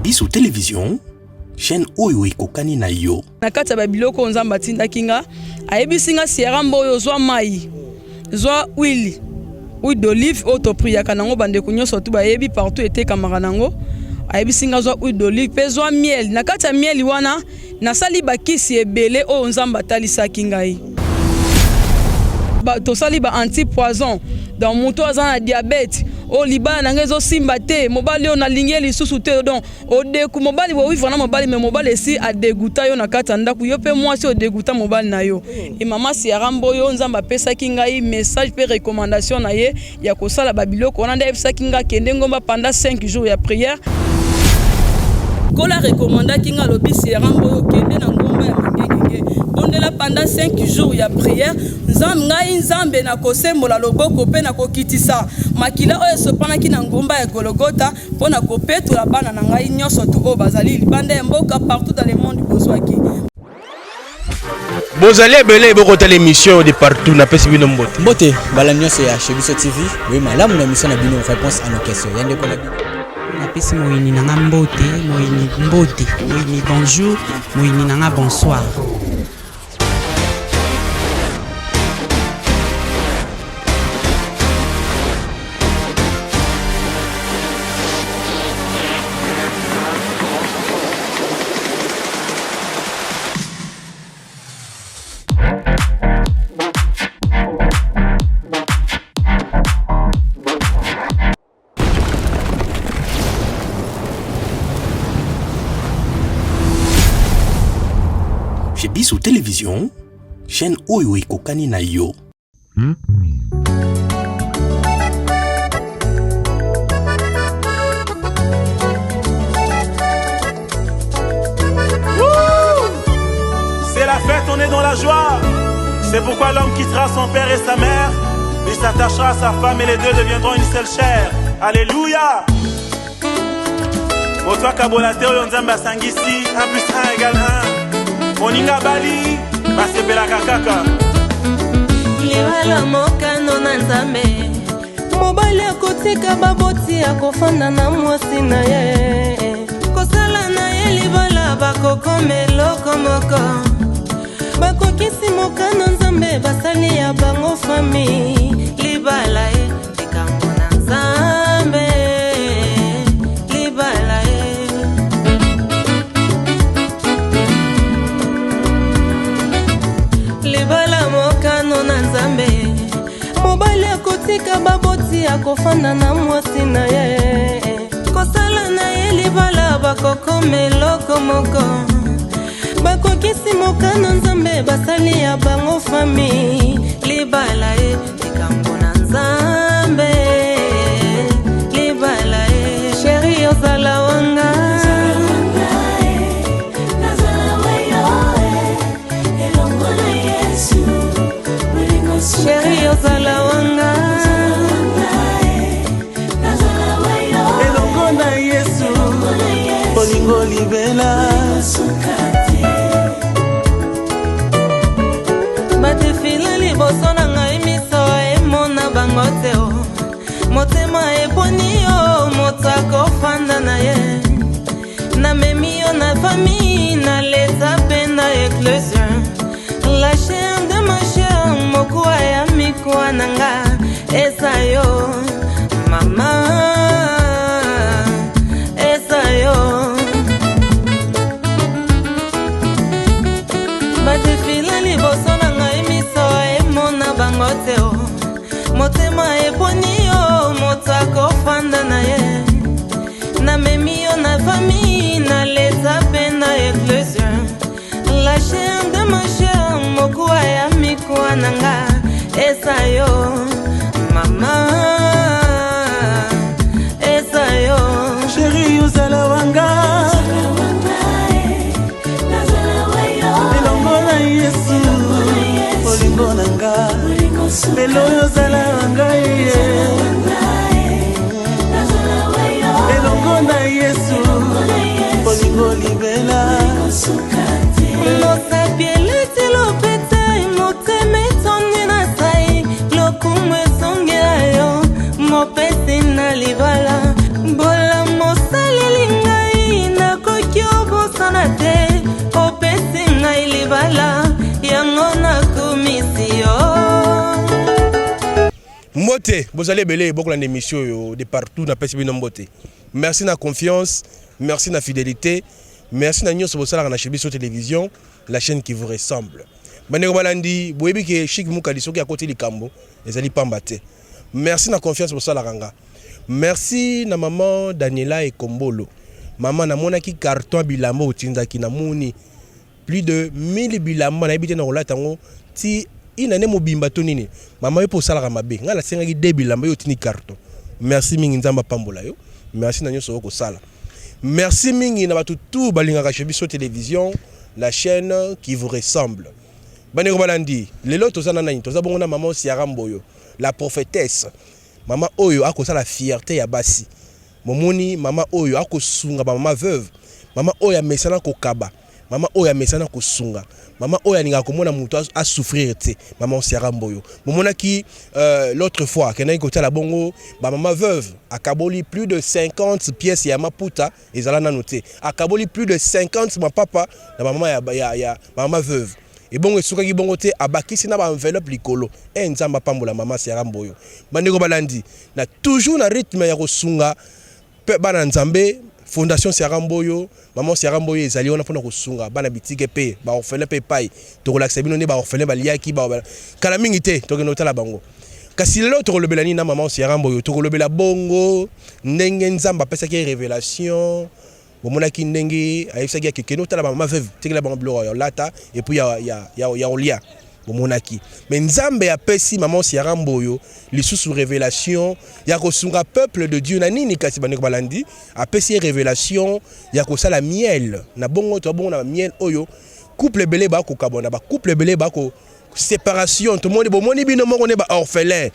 Biso Television, chaîne oyo ekokani na yo. Na kati ya babiloko oyo Nzambe atindaki nga, ayebisi nga Sierra Mboyo, zwa mai, zwa huile, huile d'olive oyo topriaka nango, bandeko nyonso tu bayebi partout etekamaka nango. Ayebisi nga zwa huile d'olive mpe zwa miel. Na kati ya miel wana nasali bakisi ebele oyo Nzambe atalisaki ngai. Tosali ba anti poison, donc moto aza na diabète, oyo libala na ngai ezosimba te, mobali oyo nalingi ye lisusu te, donc odeku mobali bowivre na mobali, me mobali esi adeguta yo na kati ya ndako, yo mpe mwasi odeguta mobali na yo. E mama Sierra Mboyo, Nzambe apesaki ngai message mpe recommandation na ye ya kosala babiloko wana. Nde ayebisaki ngai kende ngomba pendant 5 jours ya prière. Kola recommandaki nga, alobi Sierra Mboyo, kende na ngomba ya Mangengenge, bondela pendant 5 jours ya prière. Nzambe ngai Nzambe nakosembola loboko mpe nakokitisa makila oyo esopanaki na ngomba ya Gologota mpo na kopetola bana na ngai nyonso tu oyo bazali libanda ya mboka, partout dans le monde bozwaki. Bozali ebele bokotala émission de partout, napesi bino mbote. Mbote mbala nyonso ya Chez Biso TV, boye malamu na émission na bino Réponse à nos questions. Ya ndeko na bino. Napesi moyini na nga mbote, moyini mbote, moyini bonjour, moyini na nga bonsoir. Chez Biso Télévision, chaîne oyo ekokani na yo. C'est la fête, on est dans la joie. C'est pourquoi l'homme quittera son père et sa mère, il s'attachera à sa femme et les deux deviendront une seule chair. Alléluia. Moto akabola te oyo Nzambe asangisi. 1 plus 1 égale 1. Moninga abali, basepelaka kaka. Libala mokano na Nzambe, mobali akotika baboti, akofanda na mwasi na ye, kosala na ye libala, bakokoma eloko moko, bakokisi mokano Nzambe, basali ya bango fami. Libala e likambo na Nzambe, libala e libala mokano na Nzambe, mobali akotika baboti, akofanda na mwasi na ye, kosala na ye libala, bakokoma eloko moko, bakokisi mokano Nzambe, basali ya bango fami. Libala e likambo na Nzambe, libala e chéri ozala wanga. Chéri ozala wanga. Elongo na Yesu, bolingo libela. Badefile liboso na ngai, miso emona bango te o, motema eponi yo, moto akofanda na ye. Namemi yo na famille, na leta mpe na église. La chair de ma chair, mokuwa ya mikuwa na nga, eza yo mama, eza yo. Badefile liboso na ngai, miso emona bango te o, motema eponi yo, moto akofanda na ye. Namemi yo na famille, na leta mpe na église. La chair de ma chair, mokuwa ya mikuwa na nga, eza yo mama, eza yo. Chéri ozala wanga. Elongo na Yesu, bolingo na nga, lelo oyo ozala wanga ye. Elongo na Yesu, bolingo libela. Losapi elati lopete, motema etondi na sai, lokumu ezongela yo, mopesi na libala, bolamu osaleli ngai. Mbote, bozali ebele bokolanda émission oyo de partout, napesi bino mbote. Merci na confiance, merci na fidélité, merci na nyonso bosalaka na chez biso télévision, la chaîne qui vous ressemble. Bandeko balandi, boyebi ke Chic Mukadi soki akoti likambo ezali pamba te. Merci na confiance bosalaka nga. Merci na maman Daniela Ekombolo. Mama, namonaki carton bilamba otindaki, namoni plus de 1000 bilamba, nayebi te na kolata yango ti inane mobimba to nini. Mama, yo mpo osalaka mabe, ngai nasengaki de bilamba, yo otindi carton. Merci mingi, Nzambe apambola yo. Merci na nyonso okosala. Merci mingi na bato tout balingaka chez biso télévision, la chaîne qui vous ressemble. Bandeko balandi, lelo toza na nani? Toza bongo na mama Siara Mboyo, la prophétesse. Mama oyo akosala fierté ya basi. Momoni mama oyo akosunga bamama veuve, mama oyo amesana kokaba, mama oyo amesana kosunga, mama oyo alingaka komona moto asouffrir te. Mama Siara Mboyo, momonaki l'autre fois akendaki kotala bongo bamama veuve, akaboli plus de 50 pièces ya maputa ezala nano te, akaboli plus de 50 mapapa na bamama ya bamama veuve. Ebongo esukaki bongo te, abakisi na baenveloppe likolo. E Nzambe apambola mama Siara Mboyo. Bandeko balandi, na toujours na rythme ya kosunga mpe bana Nzambe, Fondation Siara Mboyo, mama Siara Mboyo ezali wana mpona kosunga bana bitike mpe baorphelin. Mpe epai tokolakisa bino nde baorphelin baliaki kala mingi te, tokende kotala bango. Kasi lelo tokolobela nini na mama Siara Mboyo? Tokolobela bongo ndenge Nzambe apesaki révélation. Bomonaki ndenge ayebisaki akekende otala bamama veuve, tikela bango biloko ya olata et puis ya kolia. Bomonaki, mais Nzambe apesi mama Siara Mboyo lisusu révélation ya kosunga peuple de Dieu na nini? Kasi bandeko balandi, apesi ye révélation ya kosala miel. Na bongo to bongo na miel oyo, couple ebele bakokabwana, bacouple ebele bako séparation. Tomoni, bomoni bino moko nde baorphelin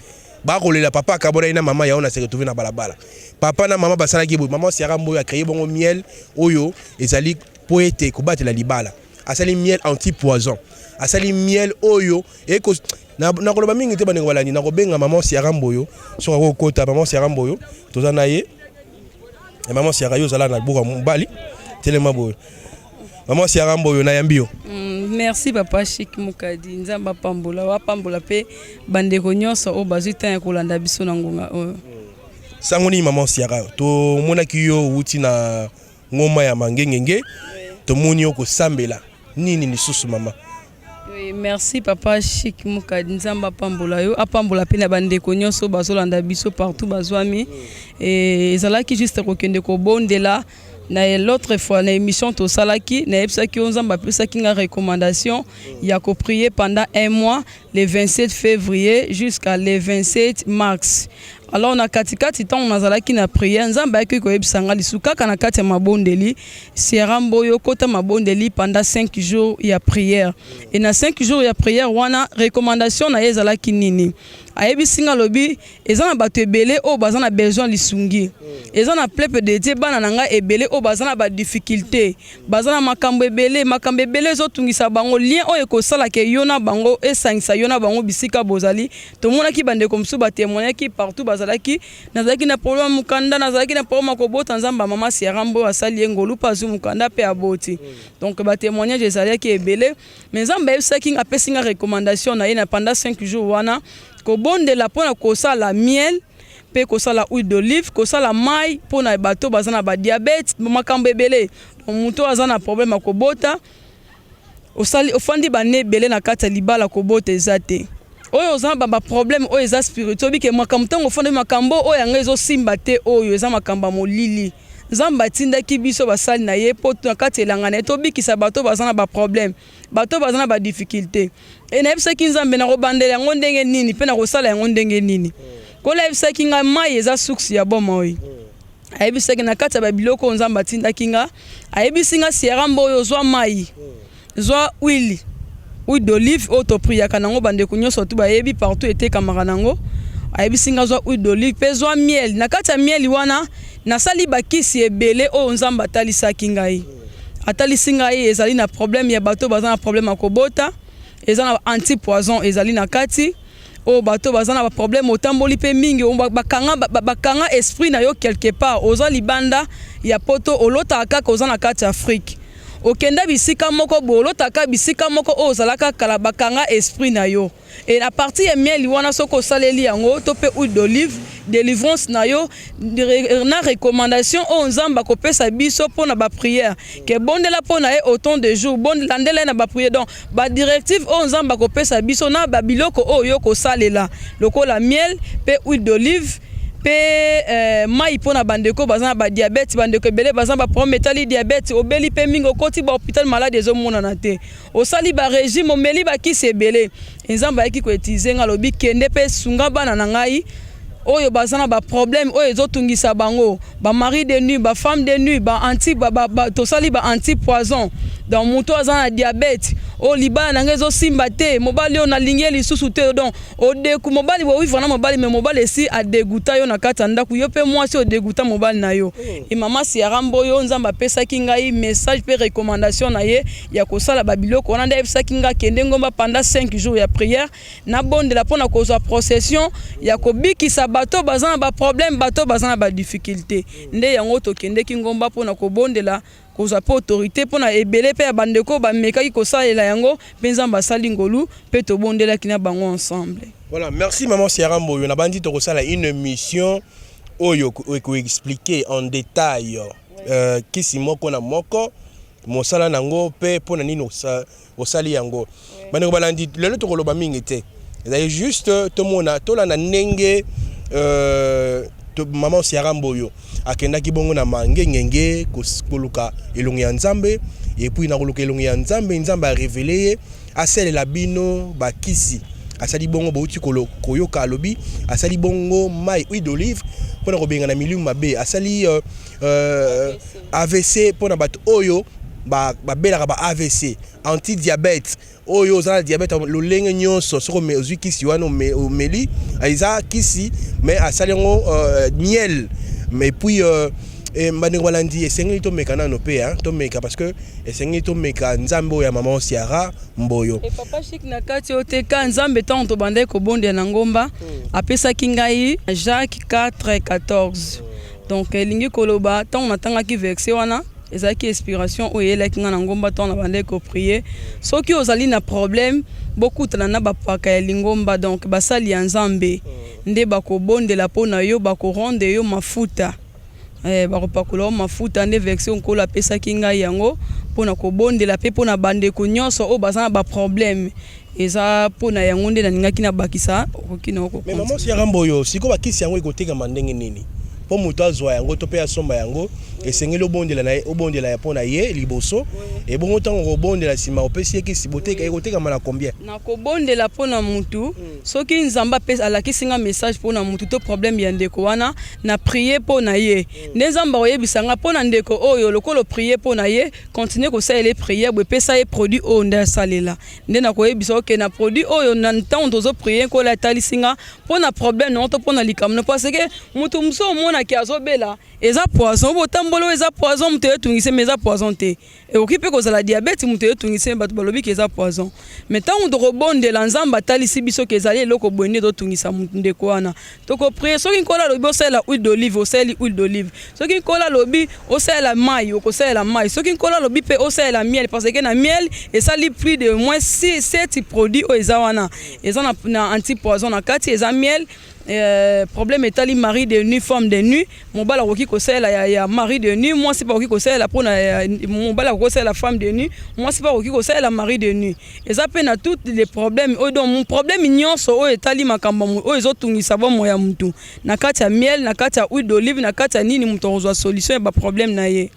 bakolela, papa akabona ye na mama yango na se retrouve na balabala, papa na mama basalaki boye. Mama Siara Mboyo acréé bongo miel oyo ezali mpo ete kobatela libala. Asali miel anti poison, asali miel oyo eko nakoloba mingi te. Bandeko balandi, nakobenga mama Siara Mboyo soki akokota. Mama Siara Mboyo, toza na ye. Mama Siara, yo ozala na boka mobali, telema boye. Mama Siara Mboyo, nayambi yo. Merci papa Chik Mukadi, Nzambe apambola, apambola mpe bandeko nyonso oyo bazwi ntango ya kolanda biso na ngonga oyo. Sango nini, mama Siara? Tomonaki yo wuti na ngomba ya Mangengenge, tomoni yo kosambela. Nini lisusu, mama? Oui, merci papa Chik Mukadi, Nzambe apambola yo, apambola mpe na bandeko nyonso bazolanda biso partout bazwami. Ezalaki juste kokende kobondela. Na l'autre fois na émission tosalaki, nayebisaki yo Nzambe apesaki nga recommandation ya koprier pendant un mois, le 27 février jusqu'à le 27 mars. Alors na katikati, ntango nazalaki na prière, Nzambe ayaki koyebisa nga lisusu kaka na kati ya mabondeli: "Siara Mboyo, kota mabondeli pendant 5 jours ya prière." Et na 5 jours ya prière wana, recommandation na ye ezalaki nini? Ayebisi nga, alobi eza na bato ebele oyo baza na besoin lisungi, eza na peuple de Dieu, bana na ngai ebele oyo baza na badifficulté, baza na makambo ebele, makambo ebele ezotungisa bango. Lien oyo ekosalaka yo na bango, esangisa yo na bango bisika bozali. Tomonaki bandeko mosusu batémoignaki partout bazalaki: "Nazalaki na problème ya mokanda, nazalaki na problème ya kobota. Nzambe ya mama Siara Mboyo asali ye ngolu mpe azwi mokanda mpe aboti." Donc batémoignage ezalaki ebele. Mais Nzambe ayebisaki, apesi nga recommandation na ye na pendant 5 jours wana kobondela mpona kosala miel mpe kosala huile d'olive, kosala mai mpona bato baza na badiabète, makambo ebele. Moto aza na problème ya kobota, osali ofandi bane ebele na kati ya libala, kobota eza te. Oyo oza na baproblème oyo eza spirituel, obike makambo ntango ofandi, makambo oyo yango ezosimba te, oyo eza makambo ya molili. Nzambe atindaki biso basali na ye mpo na kati elanga na ye tobikisa bato baza na baproblème, bato baza na badifficulté. E nayebisaki Nzambe nakobandela yango ndenge nini mpe nakosala yango ndenge nini? Kola ayebisaki ngai mai eza source ya bomoi. Ayebisaki na kati ya babiloko oyo Nzambe atindaki nga, ayebisi nga: "Siara Mboyo, ozwa mai, zwa huile d'olive oyo topriaka nango, bandeko nyonso tu bayebi partout etekamaka nango." Ayebisi nga zwa huile d'olive mpe zwa miel. Na kati ya miel wana nasali bakisi ebele oyo Nzambe atalisaki ngai. Atalisi ngai ezali na problème ya bato baza na problème ya kobota, eza na anti poison ezali na kati, oyo bato baza na baproblème, otamboli mpe mingi, bakanga esprit na yo quelque part, oza libanda ya poto, olotaka kaka oza na kati ya Afrique. Okenda bisika moko boye, olotaka bisika moko oyo ozalaka kala, bakanga esprit na yo. Et à partir ya miel wana soki osaleli yango to pe huile d'olive, delivrance na yo na recommandation oyo Nzambe akopesa biso pona ba prière ke bondela pona ye autant de jours, landela ye na ba prière, donc ba directive oyo Nzambe akopesa biso na ba biloko oyo yo kosalela lokola miel pe huile d'olive pe eh, mai pona bandeko baza na ba diabète, bandeko ebele baza na ba problème etali diabète, obeli pe mingi okoti ba hôpital malade ezomonana te. Osali ba regime omeli ba kisi ebele Nzambe ayaki ko utiliser nga alobi kende pe sunga bana na ngai oyo baza na ba problème oyo ezo tungisa bango ba mari de nuit ba femme de nuit ba anti ba, ba, ba, tosali ba anti poison donc moto aza na diabète oyo libala na ngai ezosimba te mobali oyo nalingi ye lisusu te donc odeku mobali bowivre na mobali me mobali esi adeguta yo na kati ya ndako yo mpe mwasi odeguta mobali na yo e mama Ciara Mboyo Nzambe apesaki ngai message mpe recommandation na ye ya kosala ba biloko wana nde ayebisaki ngai kende ngomba pendant 5 jours ya prière nabondela mpo na kozwa procession ya kobikisa bato baza na ba problème bato baza na ba difficulté nde yango tokendeki ngomba mpo na kobondela kozwa mpe autorité mpo na ebele mpe ya bandeko bamekaki kosalela yango mpe Nzambe asali ngolu mpe tobondelaki na bango ensemble. Voilà, merci maman Ciara Mboyo. Nabandi tokosala une mission oyo eko expliquer en détail euh, kisi moko na moko mosala na yango mpe mpo na nini osali yango. Bandeko balandi, lelo tokoloba mingi te, ezali juste tomona tolanda ndenge euh, maman Ciara Mboyo akendaki bongo na mangengenge koluka elongi ya Nzambe, et puis na koluka elongi ya Nzambe, Nzambe a révéler ye asalela bino bakisi. Asali bongo, bouti koyoka alobi asali bongo mai huile d'olive mpona kobengana milimu mabe, asali AVC mpona bato oyo babelaka ba AVC, anti diabète oyo oza na diabète lolenge nyonso, soki ozwi kisi wana omeli, eza kisi mais asali yango miel. Mais puis bandeko balandi, esengeli tomeka nano mpe tomeka, parce que esengeli tomeka Nzambe oyo ya mama Ciara Mboyo. E papa Chic, na kati oyo te ka Nzambe ntango tobandaki kobondela na ngomba apesaki ngai Jacques 4 14. Donc elingi koloba ntango natangaki verset wana ezalaki inspiration oyo eyelaki ngai na ngomba ntango nabandaki koprier. Soki ozali na problème, bokutana na bapaka ya lingomba, donc basali ya Nzambe nde bakobondela mpo na yo, bakoronde yo mafuta, bakopakola yo mafuta. Nde verset Nkolo apesaki ngai yango mpo na kobondela mpe mpo na bandeko nyonso oyo baza na baproblème. Eza mpo na yango nde nalingaki nabakisa, okoki na Mais maman Ciara Mboyo, sikoyo bakisi yango ekotekama ndenge nini? Mpo moto azwa yango to mpe asomba yango, esengeli obondela na ye, obondela ya mpo na ye liboso, ebongo ntango okobondela nsima opesi ye kisi, boteka ekotekama na combien? Nakobondela mpo na mutu, soki Nzambe alakisi nga message mpo na mutu to problème ya ndeko wana, na prier mpo na ye. Nde Nzambe akoyebisa nga mpo na ndeko oyo, lokola oprier mpo na ye, continue kosalela ye prière, boye pesa ye produit oyo nde asalela. Nde nakoyebisa oke na produit oyo na ntango tozo prier, Nkolo atalisi nga mpo na problème na to mpo na likambo na, parce que mutu mosusu omonaki azobela eza poison, botambola oyo eza poison, moto etungisi, mais eza poison te. Ekoki mpe kozala diabète, moto etungisi, bato balobi ke eza poison, mais ntango tokobondela Nzambe atalisi biso ke ezali eloko boye nde ezotungisa ndeko wana, tokoprier. Soki Nkolo alobi osalela huile d'olive, osaleli huile d'olive. Soki Nkolo alobi osalela mai, okosalela mai. Soki Nkolo alobi mpe osalela miel, parce que na miel esali plus de moins 6 7 produits oyo eza wana, eza na anti poison na kati, eza miel. Problème etali mari de nuit, femme de nuit, mobali akoki kosalela ya mari de nuit, mwasi mpe akoki kosalela mpona mobali akoki kosalela femme de nuit, mwasi mpe akoki kosalela mari de nuit. Eza mpe na toutes les problèmes oyo, donc problème nyonso oyo etali makambo oyo ezotungisa bomoi ya mutu, na kati ya miel, na kati ya huile d'olive, na kati ya nini, mutu akozwa solution ya baproblème na ye.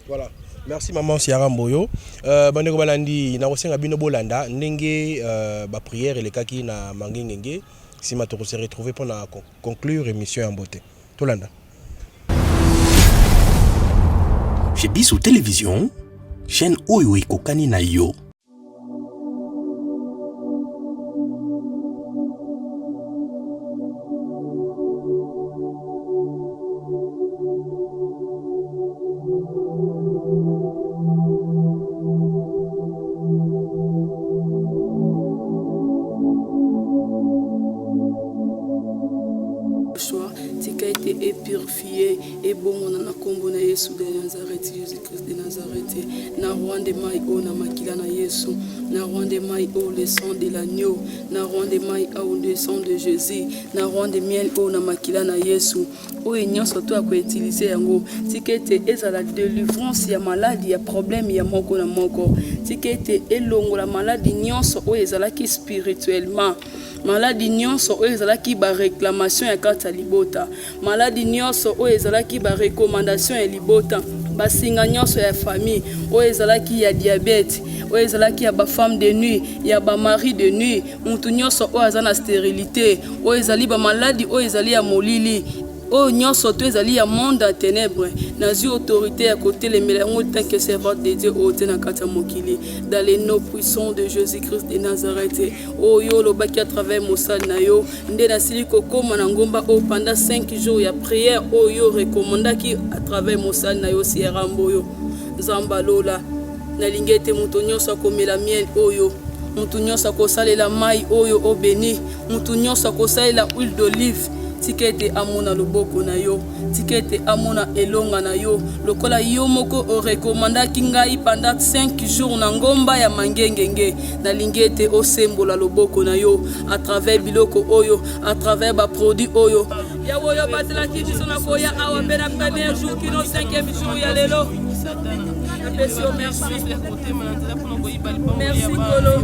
Voilà. Merci maman Ciara Mboyo. Bandeko balandi, nakosenga bino bolanda ndenge ba prière elekaki na Mangengenge, sima toko se retrouver mpona conclure émission ya mbote. Tolanda. Chez Biso Télévision, chaîne oyo ekokani na yo. Tika ete ete epurifie ebongwana na nkombo na Yesu de Nazareth, Jésus Christ de Nazareth. Na rwande mai oyo na makila na Yesu, na rwande mai oyo le sang de l'agneau, na rwande mai oyo le sang de Jésus, na rwande miel oyo na makila na Yesu. Oyo nyonso to akoutilize yango, tika ete ezala delivrance ya maladi ya problème ya moko na moko, tika ete elongola maladi nyonso oyo ezalaki spirituellement, maladi nyonso oyo ezalaki ba réclamation ya kati ya libota, maladi nyonso oyo ezalaki ba recommandation ya libota, basinga nyonso ya famille oyo ezalaki ya diabète, oyo ezalaki ya ba femme de nuit, ya ba mari de nuit, mutu nyonso oyo aza na stérilité, oyo ezali ba maladi oyo ezali ya molili, oyo nyonso to ezali ya monde ya ténèbres, nazwi autorité ya kotelemela yango tant que servante de Dieu oyo te na kati ya mokili, dans le nom puissant de Jésus-Christ de Nazareth. Oyo olobaki à travers mosali na yo, nde nasili kokóma na ngomba oyo pendant 5 jours ya prière oyo recommandaki à travers mosali na yo Sierra Mboyo. Nzambe alola, nalingi ete moto nyonso akomela miel oyo, moto nyonso akosalela mai oyo obeni, moto nyonso akosalela huile d'olive, tika ete amona loboko na yo, tika ete amona elonga na yo, lokola yo moko orekomandaki ngai pendant 5 jours na ngomba ya Mangengenge. Nalingi ete osembola loboko na yo à travers biloko oyo, à travers ba produit oyo. Yawe oyo obatelaki biso na koya awa mpe na premier jour kino 5e jour ya lelo, napesi yo merci, merci Nkolo.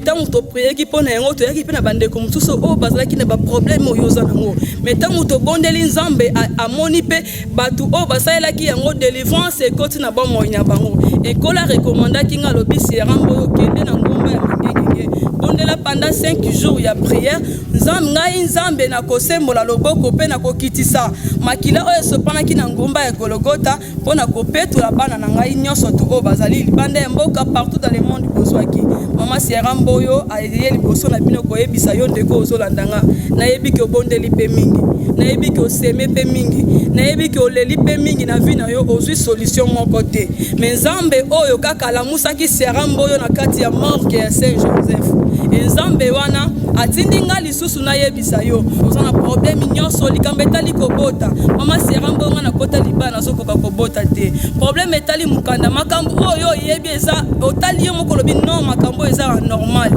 Ntango toprieki mpo na yango, toyaki mpe na bandeko mosusu oyo bazalaki na baproblème oyo oza nango, mais ntango tobondeli Nzambe, amoni mpe bato oyo basalelaki yango, délivrance ekoti na bomoi na bango. Ekola rekomandaki nga, alobi: Sierra Mboyo, okende na ngomba ya Mangengenge, bondela pendant 5 jours ya prière. Nzambe, ngai Nzambe nakosembola loboko mpe nakokitisa makila oyo esopanaki na ngomba ya Gologota mpo na kopetola bana na ngai nyonso tu oyo bazali libanda ya mboka, partout dans le monde. Bozwaki mama Sierra Mboyo aye liboso na bino koyebisa yo, ndeko ozolanda nga, nayebi ke obondeli mpe mingi, nayebi ke oseme mpe mingi, nayebi ke oleli mpe mingi na vie na yo, ozwi solution moko te. Mais Nzambe oyo kaka alamusaki Sierra Mboyo na kati ya morgue ya Saint Joseph, e Nzambe wana atindi nga lisusu nayebisa yo, oza na problème nyonso, likambo etali kobota, mama Sierra Mboyo, nga nakota libala, nazokoka kobota te, problème etali mokanda, makambo oyo oyebi eza, otali yo moko, olobi non, makambo oyo eza normal,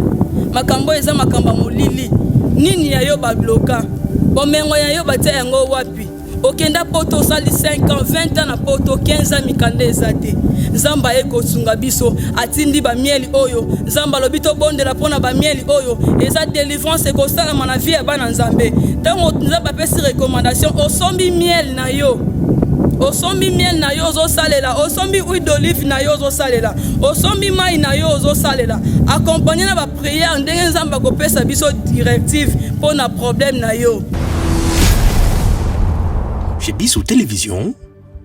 makambo oyo eza makambo ya molili. Nini ya yo babloka? Bomengo ya yo batia yango wapi? Okenda poto, osali 5 ans, 20 ans na poto, 15 ans, mikanda eza te. Nzambe aye kosunga biso, atindi bamieli oyo. Nzambe alobi tobondela mpona bamieli oyo, eza délivrance ekosalama na vie ya bana Nzambe. Ntango Nzambe apesi recommandation, osombi miel na yo, osombi miel na yo ozosalela, osombi huile d'olive na yo ozosalela, osombi mai na yo ozosalela, accompagne na baprière ndenge Nzambe akopesa biso directive mpona problème na yo. Chez Biso Télévision,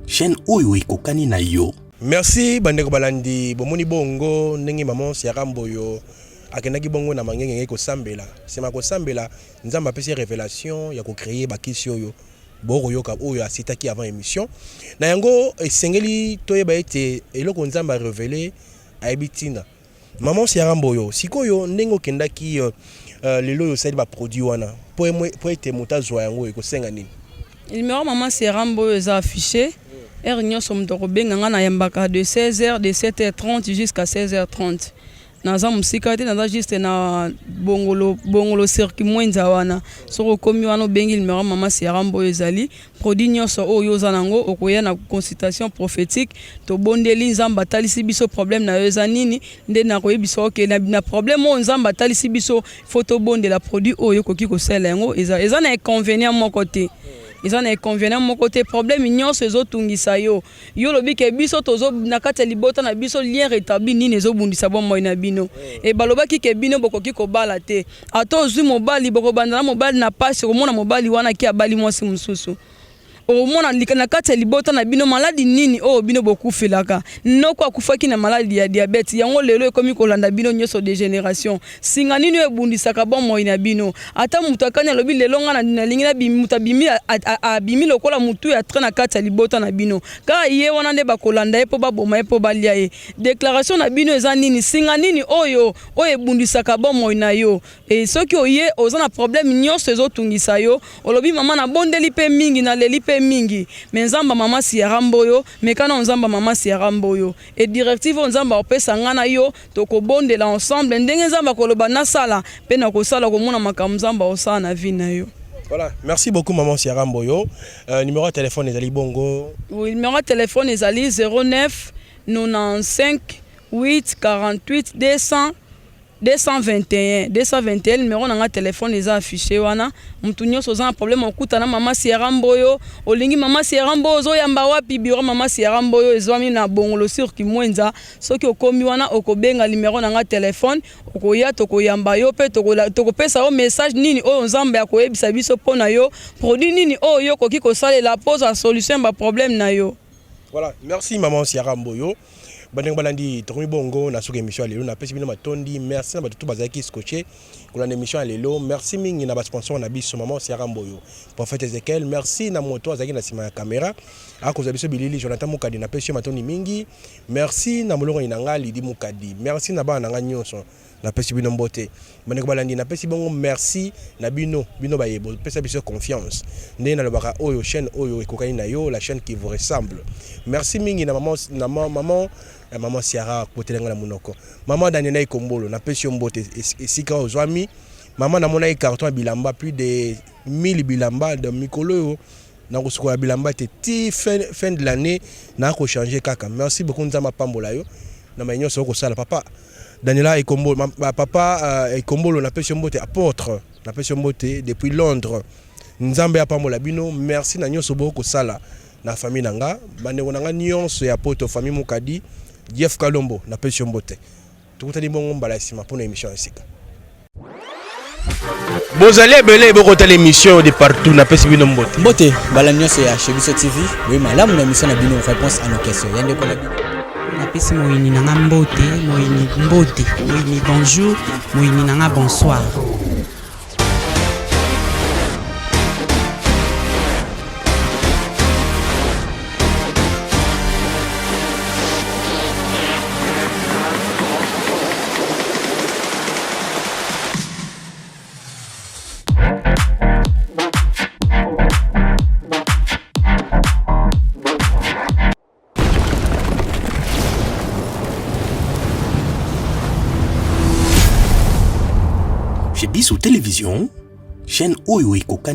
chaîne oyo ekokani na yo. Merci bandeko balandi. Bomoni bongo ndenge mama Sierra Mboyo akendaki bongo na Mangengenge kosambela. Nsima kosambela, Nzambe apesi révélation ya kocréer bakisi oyo bokoyoka, oyo asitaki avant émission. Na yango esengeli toyeba ete eloko Nzambe arévélé, ayebi ntina. Mama Sierra Mboyo, sikoyo ndenge okendaki, lelo oyo osali baproduit wana, po ete moto azwa yango, ekosenga nini? Numéro mama Sierra Mboyo eza affiché. Heure nyonso moto akobenga nga, nayambaka de 16h, de 7h30 jusqu'à 16h30. Naza mosika te, naza juste na Bongolo, Bongolo circuit Mwenza wana. Soki okomi wana, obengi numéro mama Sierra Mboyo, ezali produit nyonso oyo oza nango, okoya na consultation prophétique, tobondeli, Nzambe atalisi biso problème na yo eza nini, nde nakoyebisa oke na problème oyo Nzambe atalisi biso, faut tobondela, produit oyo okoki kosalela yango eza na inconvénient moko te, eza na inconvénient moko te. Problème nyonso ezotungisa yo, yo olobi ke biso tozo na kati ya libota na biso, lien rétabli nini ezobundisa bomoi na bino? E balobaki ke bino bokoki kobala te, ata ozwi mobali, bokobanda na mobali na pasi, komona mobali wana ki abali mwasi mosusu. Okomona na kati ya libota na bino maladi nini oyo bino bokufelaka. Noko akufaki na maladi ya diabète, yango lelo ekomi kolanda bino nyoso de generation. Singa nini oyo ebundisaka bomoi na bino? Ata moto akani alobi lelo nga nalingi na moto abimi abimi lokola mutu ya train na kati ya libota na bino. Kaka ye wana nde bakolanda ye mpo baboma ye mpo balia ye. Declaration na bino eza nini? Singa nini oyo oyo ebundisaka bomoi na yo? Et soki oye oza na problème nyoso ezotungisa yo, olobi mama nabondeli pe mingi, naleli pe mingi, mais Nzambe ya mama Ciara Mboyo, meka nao Nzambe ya mama Ciara Mboyo. Et directive oyo Nzambe akopesa nga na yo, tokobondela ensemble ndenge Nzambe akoloba nasala pe nakosala, okomona makambo Nzambe akosala na vie na yo. Voilà, merci beaucoup maman Ciara Mboyo. Numéro ya téléphone ezali bongo? Oui, numéro ya téléphone ezali 09 95 8 48 200 221 221 numero na nga telephone eza affiche wana mutu nionso oza na problème okuta na mama Sierra Mboyo olingi mama Sierra Mboyo ozoyamba wapi bureau mama Sierra Mboyo ezwami na Bongolo sur Kimwenza soki okomi wana okobenga numero na nga telephone okoya tokoyamba yo pe tokopesa yo message nini oyo Nzambe akoyebisa biso mpo na yo produit nini oyo yo okoki kosalela mpo ozwa solution ya ba problème na yo. Voilà, merci maman Sierra Mboyo. Bandeko balandi tokomi bongo na suka émission ya lelo napesi bino matondi merci na bato tout bazalaki scotché kolanda émission ya lelo merci mingi na ba sponsor na biso maman Sierra Mboyo prophète Ezekiel merci na moto azalaki na sima ya caméra akozwa biso bilili Jonathan Mukadi napesi yo matondi mingi merci na molongani na nga Lydie Mukadi merci na bana na nga nyonso Napesi bino mbote bandeko balandi, napesi bongo merci na bino, bino baye bopesa biso confiance. Ndenge nalobaka oyo chaîne oyo ekokani na yo, la chaîne qui vous ressemble. Merci mingi na maman na maman maman Ciara kotela nga na munoko. Maman Daniela Ikombolo, napesi yo mbote esika ozwami. Maman namonaki carton ya bilamba plus de 1000 bilamba de mikolo oyo nakosukola bilamba te ti fin, fin de l'année nako changer kaka. Merci beaucoup Nzambe apambola yo na maye nyonso okosala papa. Daniela Ekombolo, papa Ekombolo napesi yo mbote, apôtre napesi yo mbote depuis Londres. Nzambe apambola bino, merci na nyonso bokosala na famille na nga, bandeko na nga nyonso ya poto, famille Mukadi, Jeff Kalombo napesi yo mbote. Tokutani bongo mbala ya sima pona emission ya sika. Bozali ebele bokotala emission de partout napesi bino mbote. Mbote bala nyonso ya chez biso TV, boye malamu na emission na bino réponse à nos questions. Ya ndeko na bino. Napesi moyini na nga mbote, moyini mbote, moyini bonjour, moyini na nga bonsoir. Chez Biso Télévision, chaîne oyo ekokani.